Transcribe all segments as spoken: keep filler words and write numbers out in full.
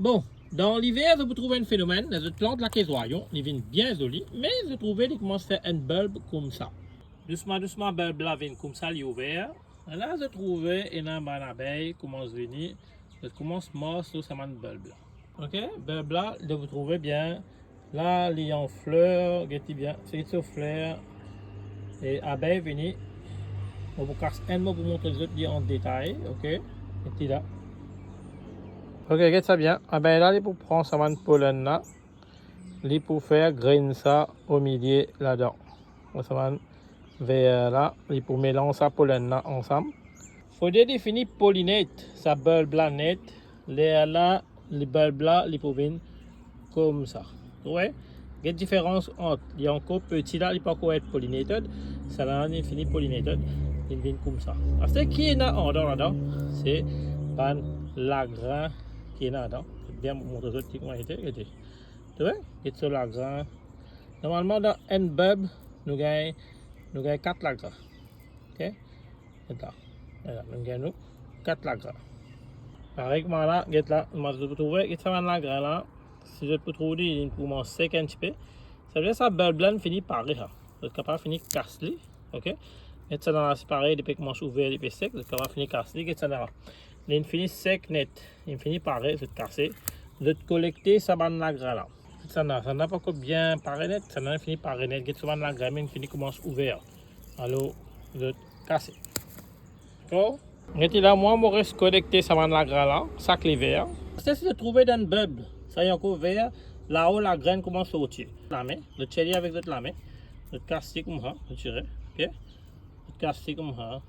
Bon, dan liver, zot pou trouve enn fenomenn, zot plant lake zwayon, li vinn bien zoli, me zot trouve li koumans fer enn bulb koumsa. Dousman, dousman, bulb la vinn koumsa, li ouver. La, zot trouve ena bann abey koumans vini, zot koumans mars lor sa bann bulb la. Ok, bulb la, zot pou trouve bien. La, li an fler, get li bien, se get so fler. E abey vini. Mo pou kas enn, mo pou montre zot li an detay, ok? Get li la. Ok, get sa bien. Abey la, li pou pran sa bann polenn la. Li pou fer grenn sa omilie ladan. Sa bann ver la, li pou melanz sa polenn la ansam. Fode li fini pollinate sa bulb la net, lerla li bulb la, li pou vinn koumsa. Ou trouve? Get diferans ant li ankor peti la, li pankor et pollinated, sa la li fini pollinated, li vinn koumsa. Aster ki ena andan ladan, se bann lagrin ki ena ladan. Bien, mo montre zot ki kouma li ete, ete. Ou trouve? Get so lagrin. Normalman, dan enn bulb, nou gagn, nou gagn kat lagrin. Ok? Get la. Get la, nou gagn nou kat lagrin. Parey kouma la, get la, kouma zot pou trouve, get sa bann lagrin la. Si zot pou trouve li, li pou koumans sek enn tipe. Savedir sa bulb la, li fini pare sa. Zot kapav fini kas li, ok? Get sa la, se parey, li pe koumans ouver, li pe sek, zot kapav fini kas li, get sa la. Li fini sek net, li fini pare, zot kase, zot kolekte sa bann lagrin la. Sa la, sa la pankor bien pare net, sa la fini pare net, get so bann lagrin, li fini koumans ouver. Alor, zot kase. Dakor? Get la, mwa, mo res kolekte sa bann lagrin la, sak liver. Aster si zot trouve dan bulb, sa li ankor ver, lao lagrin koumans sorti. Lame, zot tir li avek zot lame, zot kas li koumsa, zot tire, ok? Zot kas li koumsa.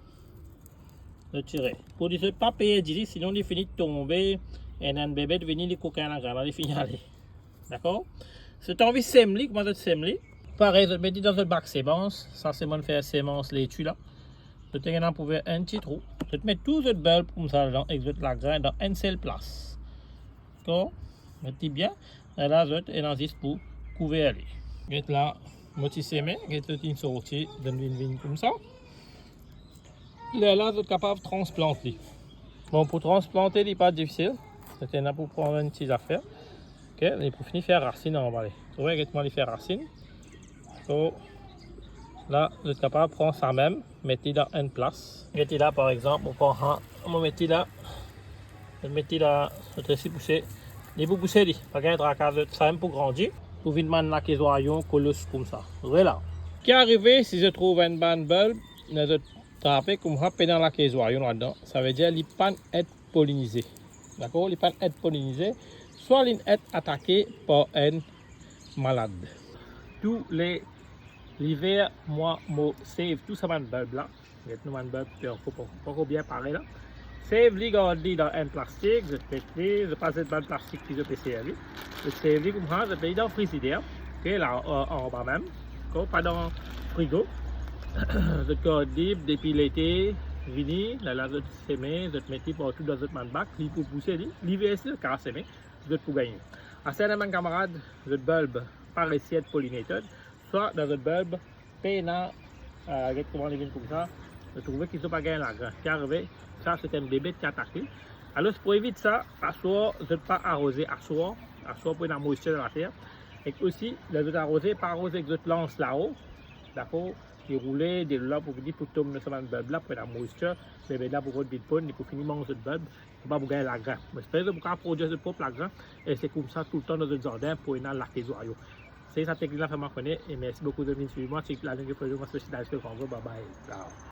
Zot tire. Pou li zot pa perdi li, sinon li fini tonbe, enn, enn bebet vini, li kokin lagrin la, li fini ale. Dakor? Si zot anvi sem li, kouma zot sem li? Parey, zot met li dan zot bak semans. Sa se mo'nn fer semans leti la. Zot ena pou fer enn ti trou. Zot met tou zot bulb koumsa ladan ek zot lagrin dan enn sel plas. Dakor? Met li bien. E la, zot ena zis pou kouver li. Get la, mo ti seme, get zot inn sorti, donn vinn, vinn koumsa. Lerla, zot kapav transplant li. Bon, pou transplante li, pa difisil. Zot ena pou pran enn ti zafer. Ok, li pou fini fer rasinn anba li. Ou trouve, get kouma li fer rasinn. So, la, zot kapav pran sa mem, met li dan enn plas. Get li la, par exanp, mo pran sa, mo met li la, mo met li la, zot les li pouse. Li pou pouse li, pa gagn traka, zot, sa mem pou grandi, pou vinn bann lake zwayon kolos koumsa. Ou trouve la. Ki arive si zot trouv enn bann bulb, me zot trape koumsa pena lake zwayon ladan, savedir li pa'nn et polinize. Dakor? Li pa'nn et polinize, swa li'nn et atake par enn malad. Tou le liver, mwa, mo save tou sa bann bulb la. Get nou bann bulb pe ankor, pa, pa ankor bien pare la. Save li, gard li dan enn plastik, zot met li, zot pa zet bann plastik ki zot pe servi. Zot save li koumsa, zot met li dan frizider. Ok, la, an, anba mem. Dakor, pa dan frigo. Zot gard li depi lete vini, lerla zot seme, zot met li partou dan zot bann bak, li pou pouse li. Liver si zot kapav seme, zot pou gagne. Aster ena bann kamarad, zot bulb pa resi et pollinated, swa dan zot bulb pena, eh, get kouma li vinn koumsa, zot trouve ki zot pa gagn lagrin. Ki arive, sa se enn bebet ki atak li. Alor, pou evit sa, aswar, zot pa aroze aswar, aswar pou ena moisture dan later. Ek osi, ler zot aroze, pa aroze ek zot lans lao, dakor? Li roule, delo la pou vini, pou tom dan sa bann bulb la, pou ena moisture, bebet la pou rod vinn ponn, li pou fini manz zot bulb, zot pa pou gagn lagrin. Mo espere zot pou kapav prodwir zot prop lagrin, e se koumsa toultan dan zot zardin pou ena lake zwayon. Se sa teknik la fer mwa kone, e mersi boukou zot vinn swiv mwa, si lalinn ki fode mwa, se Sidal Skel Kongo, bye bye. Ciao.